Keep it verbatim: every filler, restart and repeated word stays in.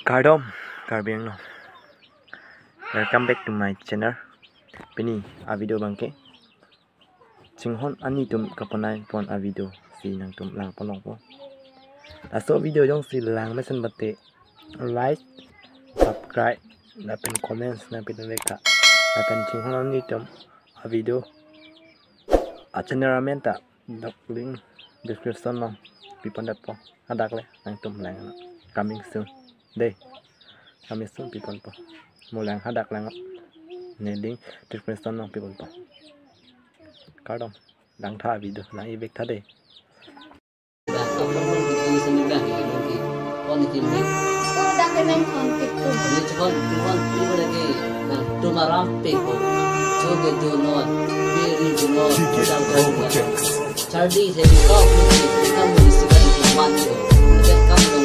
Kardom, Karbi Anglong. Welcome back to my channel. Pini a video abangke chinghon ani atum kaponai pon a video si nangtum lang pon longpo. Laso video jongsi lang mesen bate like, subscribe, lapen comments nangpi dun vek tha. Lapen chinghon ani atum a video a channel amen ta dak link description along pi pon detpo. Hadak le nangtum lang. Coming soon. Dei. Coming soon pi ponpo. Mo lang hadak lang. Ne link description along pi ponpo. Kardom. Lang tha video lang-i vek tha dei. Bang, apa pun itu sini bang, ya, mungkin. Kau ni kini. Kau dah kena konflik tu. Ini cuma, cuma, cuma lagi. Nah, cuma ramping kau. Joget do not, biri do not, G K Production. Chardi saya kau mesti, kita mesti kan cuma tu. Kita kan